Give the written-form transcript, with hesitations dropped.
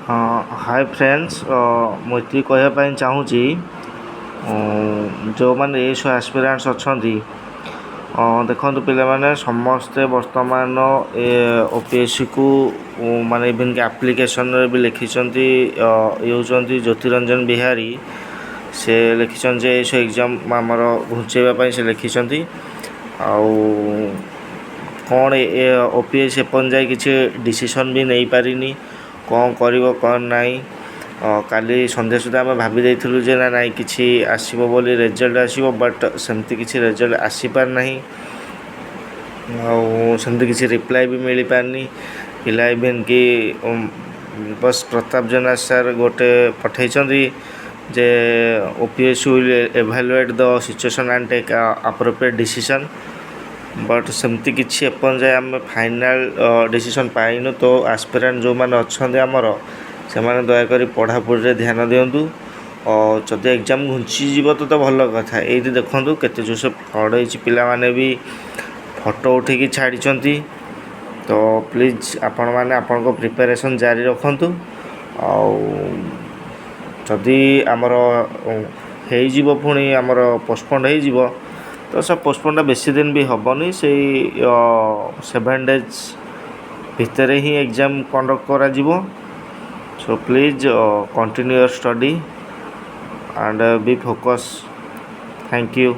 ହଁ, ହାଏ ଫ୍ରେଣ୍ଡସ୍, ମୁଁ ଏତିକି କହିବା ପାଇଁ ଚାହୁଁଛି, ଯେଉଁମାନେ ଏସବୁ ଆସ୍ପିରାଣ୍ଟସ୍ ଅଛନ୍ତି, ଦେଖନ୍ତୁ ପିଲାମାନେ, ସମସ୍ତେ ବର୍ତ୍ତମାନ ଏ ଓପିଏସ୍ସିକୁ ମାନେ ଇଭିନ୍ କି ଆପ୍ଲିକେସନରେ ବି ଲେଖିଛନ୍ତି। ଇଏ ହେଉଛନ୍ତି ଜ୍ୟୋତିରଞ୍ଜନ ବିହାରୀ। ସେ ଲେଖିଛନ୍ତି ଯେ ଏସବୁ ଏକ୍ଜାମ୍ ଆମର ଘୁଞ୍ଚେଇବା ପାଇଁ ସେ ଲେଖିଛନ୍ତି। ଆଉ କ'ଣ ଏ ଓପିଏସ୍ସି ଏପର୍ଯ୍ୟନ୍ତ ଯାଇ କିଛି ଡିସିସନ୍ ବି ନେଇପାରିନି, କ'ଣ କରିବ କ'ଣ ନାହିଁ। କାଲି ସନ୍ଧ୍ୟା ସୁଦ୍ଧା ଆମେ ଭାବି ଦେଇଥିଲୁ ଯେ ନା ନାଇଁ, କିଛି ଆସିବ ବୋଲି, ରେଜଲ୍ଟ ଆସିବ, ବଟ୍ ସେମିତି କିଛି ରେଜଲ୍ଟ ଆସିପାରିନାହିଁ ଆଉ ସେମିତି କିଛି ରିପ୍ଲାଏ ବି ମିଳିପାରିନି ପିଲା। ଇଭିନ୍ କି ବସ୍ ପ୍ରତାପ ଜେନା ସାର୍ ଗୋଟେ ପଠାଇଛନ୍ତି ଯେ "OPSC will evaluate the situation and take appropriate decision", but ସେମିତି କିଛି ଏପର୍ଯ୍ୟନ୍ତ ଯାଏ ଆମେ ଫାଇନାଲ୍ ଡିସିସନ୍ ପାଇନୁ। ତ ଆସ୍ପିରାଣ୍ଟ ଯେଉଁମାନେ ଅଛନ୍ତି ଆମର, ସେମାନେ ଦୟାକରି ପଢ଼ାପଢ଼ିରେ ଧ୍ୟାନ ଦିଅନ୍ତୁ। ଯଦି ଏକ୍ଜାମ୍ ଘୁଞ୍ଚିଯିବ ତ ଭଲ କଥା। ଏଇଠି ଦେଖନ୍ତୁ କେତେ ଜୋରସେ ଫ୍ଲଡ଼୍ ହେଇଛି, ପିଲାମାନେ ବି ଫଟୋ ଉଠେଇକି ଛାଡ଼ିଛନ୍ତି। ତ ପ୍ଲିଜ୍ ଆପଣମାନେ ଆପଣଙ୍କ ପ୍ରିପାରେସନ୍ ଜାରି ରଖନ୍ତୁ। ଆଉ ଯଦି ଆମର ହେଇଯିବ, ପୁଣି ଆମର ପୋଷ୍ଟପୋଣ୍ଡ ହେଇଯିବ, ତ ସେ ପୋଷ୍ଟପୋଣ୍ଡଟା ବେଶୀ ଦିନ ବି ହେବନି। ସେଇ 7 ଡେଜ୍ ଭିତରେ ହିଁ ଏକ୍ଜାମ୍ କଣ୍ଡକ୍ଟ କରାଯିବ। So please continue your study and be focus. Thank you.